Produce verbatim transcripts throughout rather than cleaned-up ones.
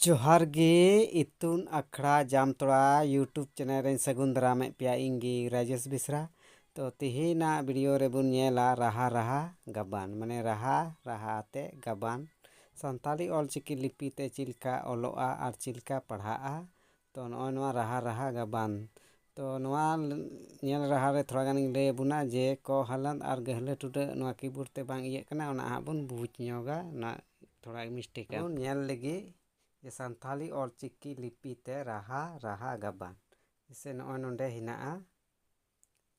ᱡᱚᱦᱟᱨ ᱜᱮ, ᱤᱛᱩᱱ ᱟᱠᱷᱲᱟ ᱡᱟᱢᱛᱚᱲᱟ YouTube ᱪᱮᱱᱮᱞ ᱨᱮᱧ ᱥᱟᱹᱜᱩᱱ ᱫᱟᱨᱟᱢᱮᱫ ᱯᱮᱭᱟ᱾ ᱤᱧ ᱜᱮ ᱨᱟᱡᱮᱥ ᱵᱮᱥᱨᱟ᱾ ᱛᱚ, ᱛᱮᱦᱮᱧᱟᱜ ᱵᱷᱤᱰᱤᱭᱳ ᱨᱮᱵᱚᱱ ᱧᱮᱞᱟ ᱨᱟᱦᱟ ᱨᱟᱦᱟ ᱜᱟᱵᱟᱱ, ᱢᱟᱱᱮ ᱨᱟᱦᱟ ᱨᱟᱦᱟ ᱛᱮ ᱜᱟᱵᱟᱱ, ᱥᱟᱱᱛᱟᱲᱤ ᱚᱞᱪᱤᱠᱤ ᱞᱤᱯᱤ ᱛᱮ ᱪᱮᱫ ᱞᱮᱠᱟ ᱚᱞᱚᱜᱼᱟ ᱟᱨ ᱪᱮᱫ ᱞᱮᱠᱟ ᱯᱟᱲᱦᱟᱜᱼᱟ᱾ ᱛᱚ, ᱱᱚᱜᱼᱚᱭ ᱱᱚᱣᱟ ᱨᱟᱦᱟ ᱨᱟᱦᱟ ᱜᱟᱵᱟᱱ᱾ ᱛᱚ, ᱱᱚᱣᱟ ᱧᱮᱞ ᱨᱟᱦᱟ ᱨᱮ ᱛᱷᱚᱲᱟ ᱜᱟᱱᱤᱧ ᱞᱟᱹᱭ ᱟᱵᱚᱱᱟ ᱡᱮ ᱠᱚ ᱦᱟᱞᱟᱱᱛ ᱟᱨ ᱜᱟᱹᱦᱞᱟᱹ ᱴᱩᱰᱟᱹᱜ ᱱᱚᱣᱟ ᱠᱤᱵᱳᱨᱰ ᱛᱮ ᱵᱟᱝ ᱤᱭᱟᱹᱜ ᱠᱟᱱᱟ, ᱚᱱᱟ ᱦᱟᱸᱜ ᱵᱚᱱ ᱵᱩᱡᱽ ᱧᱚᱜᱟ, ᱚᱱᱟ ᱛᱷᱚᱲᱟ ᱢᱤᱥᱴᱮᱠ ᱵᱚᱱ ᱧᱮᱞ ᱞᱟᱹᱜᱤᱫ ᱡᱮ ᱥᱟᱱᱛᱷᱟᱞᱤ ᱚᱞᱪᱤᱠᱤ ᱞᱤᱯᱤ ᱛᱮ ᱨᱟᱦᱟ ᱨᱟᱦᱟ ᱜᱟᱵᱟᱱ᱾ ᱡᱮᱥᱮ ᱱᱚᱜᱼᱚᱭ ᱱᱚᱰᱮ ᱦᱮᱱᱟᱜᱼᱟ,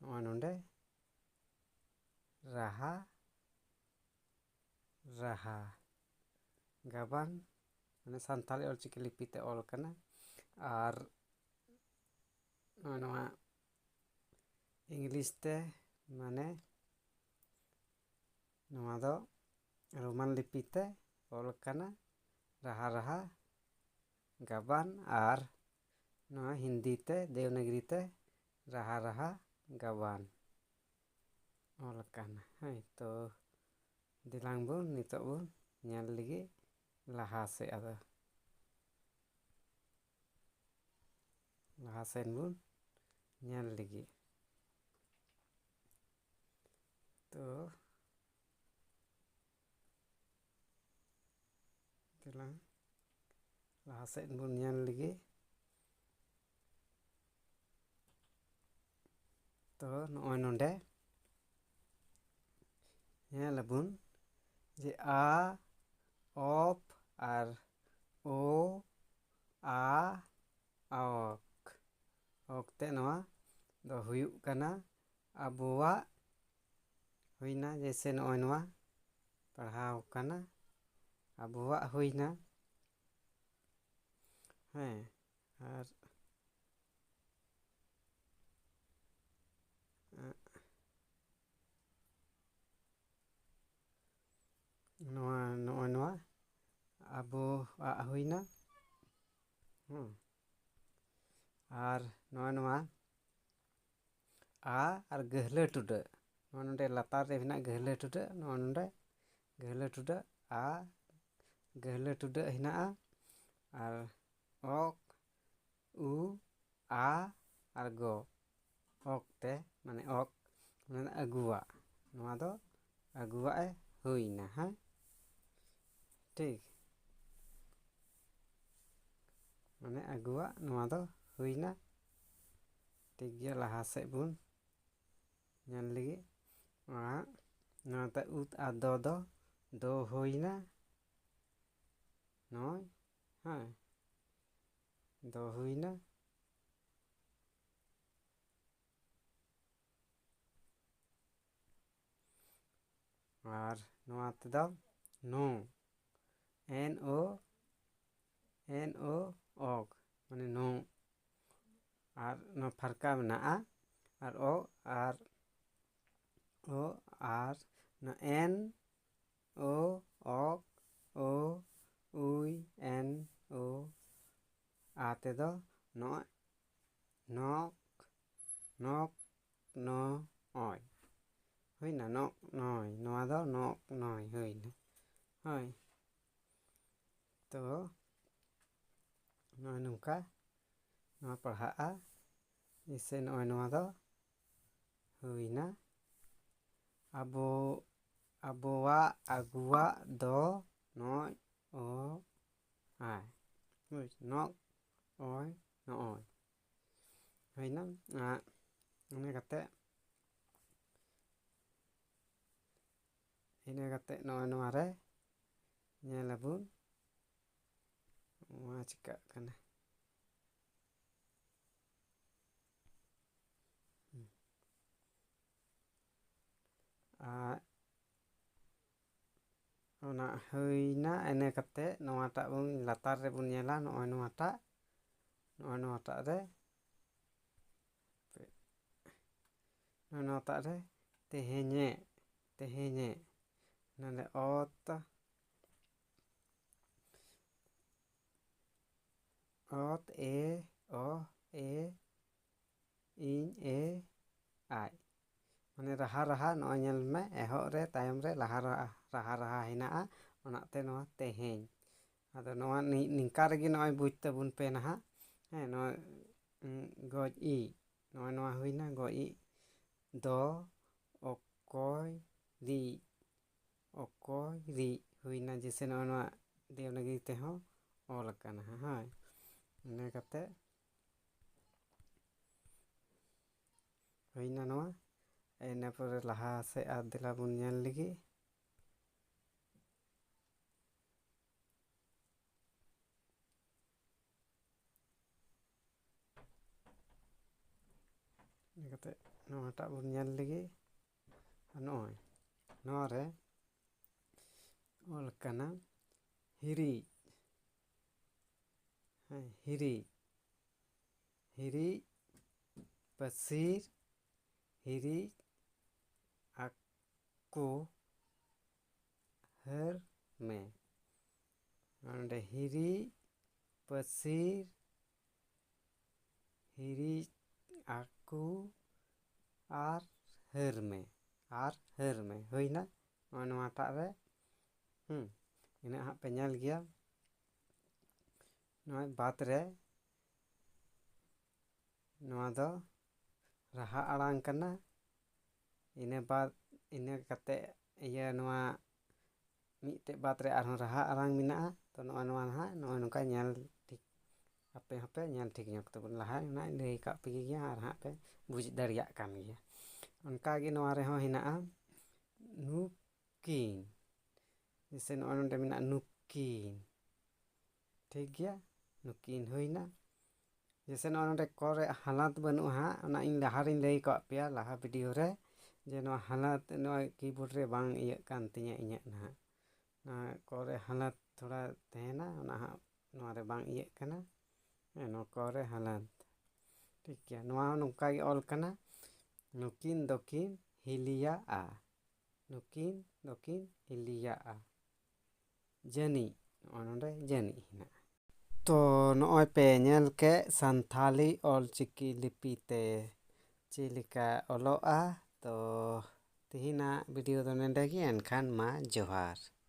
ᱱᱚᱜᱼᱚᱭ ᱱᱚᱰᱮ ᱨᱟᱦᱟ ᱨᱟᱦᱟ ᱜᱟᱵᱟᱱ, ᱢᱟᱱᱮ ᱥᱟᱱᱛᱟᱲᱤ ᱚᱞᱪᱤᱠᱤ ᱞᱤᱯᱤ ᱛᱮ ᱚᱞ ᱠᱟᱱᱟ᱾ ᱟᱨ ᱱᱚᱜᱼᱚᱭ ᱱᱚᱣᱟ ᱤᱝᱞᱤᱥ ᱛᱮ, ᱢᱟᱱᱮ ᱱᱚᱣᱟ ᱫᱚ ᱨᱳᱢᱟᱱ ᱞᱤᱯᱤ ᱛᱮ ᱚᱞ ᱠᱟᱱᱟ, ᱨᱟᱦᱟ ᱨᱟᱦᱟ ᱜᱟᱵᱟᱱ᱾ ᱟᱨ ᱱᱚᱣᱟ ᱦᱤᱱᱫᱤ ᱛᱮ, ᱫᱮᱣᱱᱟᱜᱽᱨᱤ ᱛᱮ ᱨᱟᱦᱟ ᱨᱟᱦᱟ ᱜᱟᱵᱟᱱ ᱚᱞ ᱟᱠᱟᱱᱟ᱾ ᱦᱳᱭ, ᱛᱚ ᱫᱮᱞᱟᱝ ᱵᱚᱱ ᱱᱤᱛᱚᱜ ᱵᱚᱱ ᱧᱮᱞ ᱞᱮᱜᱮ ᱞᱟᱦᱟ ᱥᱮᱫ, ᱟᱫᱚ ᱞᱟᱦᱟ ᱥᱮᱱ ᱵᱚᱱ ᱧᱮᱞ ᱞᱮᱜᱮ᱾ ᱛᱚ ᱫᱮᱞᱟᱝ ᱞᱟᱦᱟ ᱥᱮᱫ ᱵᱚᱱ ᱧᱮᱞ ᱞᱮᱜᱮ᱾ ᱛᱚ ᱱᱚᱜᱼᱚᱭ ᱱᱚᱰᱮ ᱧᱮᱞ ᱟᱵᱚᱱ ᱡᱮ ᱟ, ᱚᱯ ᱟᱨ ᱳ, ᱟ, ᱚᱠ, ᱚᱠ ᱛᱮ ᱱᱚᱣᱟ ᱫᱚ ᱦᱩᱭᱩᱜ ᱠᱟᱱᱟ ᱟᱵᱚᱣᱟᱜ᱾ ᱦᱩᱭᱱᱟ, ᱡᱮᱭᱥᱮ ᱱᱚᱜᱼᱚᱭ ᱱᱚᱣᱟ ᱯᱟᱲᱦᱟᱣ ᱠᱟᱱᱟ, ᱟᱵᱚᱣᱟᱜ ᱦᱩᱭᱱᱟ᱾ ᱦᱮᱸ, ᱟᱨ ᱱᱚᱣᱟ, ᱱᱚᱜᱼᱚᱭ ᱱᱚᱣᱟ ᱟᱵᱚᱣᱟᱜ ᱦᱩᱭᱱᱟ᱾ ᱦᱮᱸ, ᱟᱨ ᱱᱚᱜᱼᱚᱭ ᱱᱚᱣᱟ ᱟ ᱟᱨ ᱜᱟᱹᱦᱞᱟᱹ ᱴᱩᱰᱟᱹᱜ, ᱱᱚᱣᱟ ᱱᱚᱰᱮ ᱞᱟᱛᱟᱨ ᱨᱮ ᱢᱮᱱᱟᱜ ᱜᱟᱹᱦᱞᱟᱹ ᱴᱩᱰᱟᱹᱜ, ᱱᱚᱣᱟ ᱱᱚᱰᱮ ᱜᱟᱹᱦᱞᱟᱹ ᱴᱩᱰᱟᱹᱜ, ᱟ ᱜᱟᱹᱦᱞᱟᱹ ᱴᱩᱰᱟᱹᱜ ᱦᱮᱱᱟᱜᱼᱟ᱾ ᱟᱨ ᱚᱠ, ᱩ, ᱟ ᱟᱨ ᱜᱚ᱾ ᱚᱠ ᱛᱮ, ᱢᱟᱱᱮ ᱚᱠ, ᱢᱟᱱᱮ ᱟᱹᱜᱩᱣᱟᱜ᱾ ᱱᱚᱣᱟ ᱫᱚ ᱟᱹᱜᱩᱣᱟᱜ ᱮ ᱦᱩᱭᱱᱟ, ᱦᱮᱸ? ᱴᱷᱤᱠ᱾ ᱢᱟᱱᱮ ᱟᱹᱜᱩᱣᱟᱜ ᱱᱚᱣᱟ ᱫᱚ ᱦᱩᱭᱱᱟ᱾ ᱴᱷᱤᱠ ᱜᱮᱭᱟ, ᱞᱟᱦᱟ ᱥᱮᱫ ᱵᱚᱱ ᱧᱮᱞ ᱞᱮᱜᱮ᱾ ᱟᱨ ᱱᱚᱣᱟᱛᱮ ᱩᱫ ᱟᱨ ᱫᱚ ᱫᱚ, ᱫᱚ ᱦᱩᱭᱱᱟ᱾ ᱱᱚᱜᱼᱚᱭ, ᱦᱮᱸ, ᱫᱚ ᱦᱩᱭᱱᱟ᱾ ᱟᱨ ᱱᱚᱣᱟ ᱛᱮᱫᱚ ᱱᱚ, ᱮᱱ ᱳ, ᱮᱱ ᱳ, ᱚᱜ, ᱢᱟᱱᱮ ᱱᱚ᱾ ᱟᱨ ᱱᱚᱣᱟ ᱯᱷᱟᱨᱠᱟ ᱢᱮᱱᱟᱜᱼᱟ, ᱟᱨ ᱚ, ᱟᱨ ᱚ, ᱟᱨ ᱱᱚᱣᱟ ᱮᱱ ᱳ, ᱚᱜ, ᱳ, ᱩᱭ, ᱮᱱ, ᱳ, ᱟ ᱛᱮᱫᱚ ᱱᱚᱜᱼᱚᱭ, ᱱᱚᱠ, ᱱᱚᱠ, ᱱᱚ, ᱚᱭ᱾ ᱦᱩᱭᱱᱟ, ᱱᱚᱜ, ᱱᱚᱭ᱾ ᱱᱚᱣᱟ ᱫᱚ ᱱᱚᱜ, ᱱᱚᱭ ᱦᱩᱭᱱᱟ᱾ ᱦᱳᱭ᱾ ᱛᱚ, ᱱᱚᱜᱼᱚᱭ ᱱᱚᱝᱠᱟ ᱱᱚᱣᱟ ᱯᱟᱲᱦᱟᱜᱼᱟ᱾ ᱡᱮᱭᱥᱮ ᱱᱚᱜᱼᱚᱭ ᱱᱚᱣᱟ ᱫᱚ ᱦᱩᱭᱱᱟ᱾ ᱟᱵᱚ, ᱟᱵᱚᱣᱟᱜ, ᱟᱹᱜᱩᱣᱟᱜ ᱫᱚ ᱱᱚᱜᱼᱚᱭ ᱚ ᱟᱭ᱾ ᱵᱩᱡᱽ? ᱱᱚᱜᱼᱚᱭ, ᱱᱚᱜᱼᱚᱭ᱾ ᱦᱩᱭᱱᱟ᱾ ᱟᱨ ᱤᱱᱟᱹ ᱠᱟᱛᱮ, ᱤᱱᱟᱹ ᱠᱟᱛᱮ ᱱᱚᱜᱼᱚᱭ ᱱᱚᱣᱟ ᱨᱮ ᱧᱮᱞ ᱟᱵᱚᱱ ᱱᱚᱣᱟ ᱪᱤᱠᱟᱹᱜ ᱠᱟᱱᱟ᱾ ᱟᱨ ᱚᱱᱟ ᱦᱩᱭᱱᱟ᱾ ᱤᱱᱟᱹ ᱠᱟᱛᱮ ᱱᱚᱣᱟᱴᱟᱜ ᱵᱚᱱ, ᱞᱟᱛᱟᱨ ᱨᱮᱵᱚᱱ ᱧᱮᱞᱟ, ᱱᱚᱜᱼᱚᱭ ᱱᱚᱣᱟᱴᱟᱜ, ᱱᱚᱜᱼᱚᱭ ᱱᱚᱣᱟᱴᱟᱜ ᱨᱮ, ᱱᱚᱜᱼᱚᱭ ᱱᱚᱣᱟᱴᱟᱜ ᱨᱮ ᱛᱮᱦᱮᱧᱮ, ᱛᱮᱦᱮᱧᱮ, ᱱᱚᱰᱮ ᱚᱛ, ᱚᱛ, ᱮ, ᱚ, ᱮ, ᱤᱧ, ᱮ, ᱟᱭ᱾ ᱢᱟᱱᱮ ᱨᱟᱦᱟ ᱨᱟᱦᱟ, ᱱᱚᱜᱼᱚᱭ ᱧᱮᱞ ᱢᱮ, ᱮᱦᱚᱵ ᱨᱮ, ᱛᱟᱭᱚᱢ ᱨᱮ ᱞᱟᱦᱟ ᱨᱟᱦᱟ, ᱨᱟᱦᱟ ᱨᱟᱦᱟ ᱦᱮᱱᱟᱜᱼᱟ, ᱚᱱᱟᱛᱮ ᱱᱚᱣᱟ ᱛᱮᱦᱮᱧ᱾ ᱟᱫᱚ ᱱᱚᱣᱟ ᱱᱤ- ᱱᱤᱝᱠᱟ ᱨᱮᱜᱮ ᱱᱚᱜᱼᱚᱭ ᱵᱩᱡᱽ ᱛᱟᱵᱚᱱ ᱯᱮ ᱱᱟᱦᱟᱜ᱾ ᱦᱮᱸ, ᱱᱚᱣᱟ, ᱩᱸ, ᱜᱚᱡ ᱤᱡ, ᱱᱚᱜᱼᱚᱭ ᱱᱚᱣᱟ ᱦᱩᱭᱱᱟ ᱜᱚᱡ ᱤᱡ᱾ ᱫᱚ, ᱚᱠᱚᱭ, ᱨᱤᱡ, ᱚᱠᱚᱭ, ᱨᱤᱡ ᱦᱩᱭᱱᱟ᱾ ᱡᱮᱭᱥᱮ ᱱᱚᱜᱼᱚᱭ ᱱᱚᱣᱟ ᱫᱮᱵᱽᱱᱟᱜᱽᱨᱤ ᱛᱮᱦᱚᱸ ᱚᱞ ᱟᱠᱟᱱᱟ᱾ ᱦᱳᱭ, ᱤᱱᱟᱹ ᱠᱟᱛᱮ ᱦᱩᱭᱱᱟ ᱱᱚᱣᱟ᱾ ᱤᱱᱟᱹ ᱯᱚᱨᱮ ᱞᱟᱦᱟ ᱥᱮᱫ ᱟᱨ ᱫᱮᱞᱟ ᱵᱚᱱ ᱧᱮᱞ ᱞᱮᱜᱮ᱾ ᱤᱱᱟᱹ ᱠᱟᱛᱮ ᱱᱚᱣᱟᱴᱟᱜ ᱵᱚᱱ ᱧᱮᱞ ᱞᱮᱜᱮ᱾ ᱟᱨ ᱱᱚᱜᱼᱚᱭ ᱱᱚᱣᱟ ᱨᱮ ᱚᱞ ᱠᱟᱱᱟ ᱦᱤᱨᱤᱡ᱾ ᱦᱮᱸ, ᱦᱤᱨᱤᱡ, ᱦᱤᱨᱤᱡ ᱯᱟᱹᱥᱤᱨ, ᱦᱤᱨᱤᱡ ᱟᱠᱚ ᱦᱟᱹᱨ ᱢᱮ᱾ ᱚᱸᱰᱮ ᱦᱤᱨᱤᱡ ᱯᱟᱹᱥᱤᱨ, ᱦᱤᱨᱤᱡ ᱟᱠᱚ ᱟᱨ ᱦᱟᱹᱨ ᱢᱮ, ᱟᱨ ᱦᱟᱹᱨ ᱢᱮ᱾ ᱦᱩᱭᱱᱟ ᱱᱚᱜᱼᱚᱭ ᱱᱚᱣᱟᱴᱟᱜ ᱨᱮ᱾ ᱦᱩᱸ, ᱤᱱᱟᱹᱜ ᱦᱟᱸᱜ ᱯᱮ ᱧᱮᱞ ᱜᱮᱭᱟ᱾ ᱱᱚᱜᱼᱚᱭ ᱵᱟᱫᱽ ᱨᱮ ᱱᱚᱣᱟ ᱫᱚ ᱨᱟᱦᱟ ᱟᱲᱟᱝ ᱠᱟᱱᱟ᱾ ᱤᱱᱟᱹ ᱵᱟᱫᱽ, ᱤᱱᱟᱹ ᱠᱟᱛᱮ ᱤᱭᱟᱹ ᱱᱚᱣᱟ ᱢᱤᱫᱴᱮᱡ ᱵᱟᱫᱽ ᱨᱮ ᱟᱨᱦᱚᱸ ᱨᱟᱦᱟ ᱟᱲᱟᱝ ᱢᱮᱱᱟᱜᱼᱟ᱾ ᱛᱚ ᱱᱚᱜᱼᱚᱭ ᱱᱚᱣᱟ ᱱᱟᱦᱟᱜ ᱱᱚᱜᱼᱚᱭ ᱱᱚᱝᱠᱟ ᱧᱮᱞ ᱴᱷᱤᱠ, ᱟᱯᱮ ᱦᱚᱸᱯᱮ ᱧᱮᱞ ᱴᱷᱤᱠ ᱧᱚᱜ ᱛᱟᱵᱚᱱ᱾ ᱞᱟᱦᱟ ᱱᱟᱦᱟᱜ ᱤᱧ ᱞᱟᱹᱭ ᱟᱠᱟᱫ ᱯᱮ ᱜᱮᱭᱟ ᱟᱨ ᱦᱟᱸᱜ ᱯᱮ ᱵᱩᱡᱽ ᱫᱟᱲᱮᱭᱟᱜ ᱠᱟᱱ ᱜᱮᱭᱟ᱾ ᱚᱱᱠᱟᱜᱮ ᱱᱚᱣᱟ ᱨᱮᱦᱚᱸ ᱦᱮᱱᱟᱜᱼᱟ ᱱᱩᱠᱤᱱ, ᱡᱮᱭᱥᱮ ᱱᱚᱜᱼᱚᱭ ᱱᱚᱰᱮ ᱢᱮᱱᱟᱜᱼᱟ ᱱᱩᱠᱤᱱ, ᱴᱷᱤᱠ ᱜᱮᱭᱟ, ᱱᱩᱠᱤᱱ ᱦᱩᱭᱱᱟ᱾ ᱡᱮᱭᱥᱮ ᱱᱚᱜᱼᱚᱭ ᱱᱚᱰᱮ ᱠᱚ ᱨᱮ ᱦᱟᱞᱟᱛ ᱵᱟᱹᱱᱩᱜᱼᱟ ᱦᱟᱸᱜ, ᱚᱱᱟ ᱤᱧ ᱞᱟᱦᱟ ᱨᱤᱧ ᱞᱟᱹᱭ ᱟᱠᱟᱫ ᱯᱮᱭᱟ ᱞᱟᱦᱟ ᱵᱷᱤᱰᱤᱭᱳ ᱨᱮ, ᱡᱮ ᱱᱚᱣᱟ ᱦᱟᱞᱟᱛ ᱱᱚᱣᱟ ᱠᱤᱵᱳᱨᱰ ᱨᱮ ᱵᱟᱝ ᱤᱭᱟᱹᱜ ᱠᱟᱱ ᱛᱤᱧᱟᱹ ᱤᱧᱟᱹᱜ ᱱᱟᱦᱟᱜ᱾ ᱱᱚᱣᱟ ᱠᱚ ᱨᱮ ᱦᱟᱞᱟᱛ ᱛᱷᱚᱲᱟ ᱛᱟᱦᱮᱱᱟ, ᱚᱱᱟ ᱦᱟᱸᱜ ᱱᱚᱣᱟ ᱨᱮ ᱵᱟᱝ ᱤᱭᱟᱹᱜ ᱠᱟᱱᱟ᱾ ᱦᱮᱸ, ᱱᱚᱣᱟ ᱠᱚ ᱨᱮ ᱦᱟᱞᱟᱛ, ᱴᱷᱤᱠ ᱜᱮᱭᱟ᱾ ᱱᱚᱣᱟ ᱦᱚᱸ ᱱᱚᱝᱠᱟ ᱜᱮ ᱚᱞ ᱠᱟᱱᱟ, ᱱᱩᱠᱤᱱ ᱫᱚᱠᱤᱱ ᱦᱤᱞᱤᱭᱟᱜᱼᱟ, ᱱᱩᱠᱤᱱ ᱫᱚᱠᱤᱱ ᱦᱤᱞᱤᱭᱟᱜᱼᱟ᱾ ᱡᱟᱹᱱᱤᱡ, ᱱᱚᱜᱼᱚᱭ ᱱᱚᱰᱮ ᱡᱟᱹᱱᱤᱡ ᱦᱮᱱᱟᱜᱼᱟ᱾ ᱛᱚ ᱱᱚᱜᱼᱚᱭ ᱯᱮ ᱧᱮᱞ ᱠᱮᱫ ᱥᱟᱱᱛᱷᱟᱞᱤ ᱚᱞᱪᱤᱠᱤ ᱞᱤᱯᱤ ᱛᱮ ᱪᱮᱫ ᱞᱮᱠᱟ ᱚᱞᱚᱜᱼᱟ᱾ ᱛᱚ ᱛᱮᱦᱮᱧᱟᱜ ᱵᱷᱤᱰᱤᱭᱳ ᱫᱚ ᱱᱚᱰᱮ ᱜᱮ, ᱮᱱᱠᱷᱟᱱ ᱢᱟ ᱡᱚᱦᱟᱨ᱾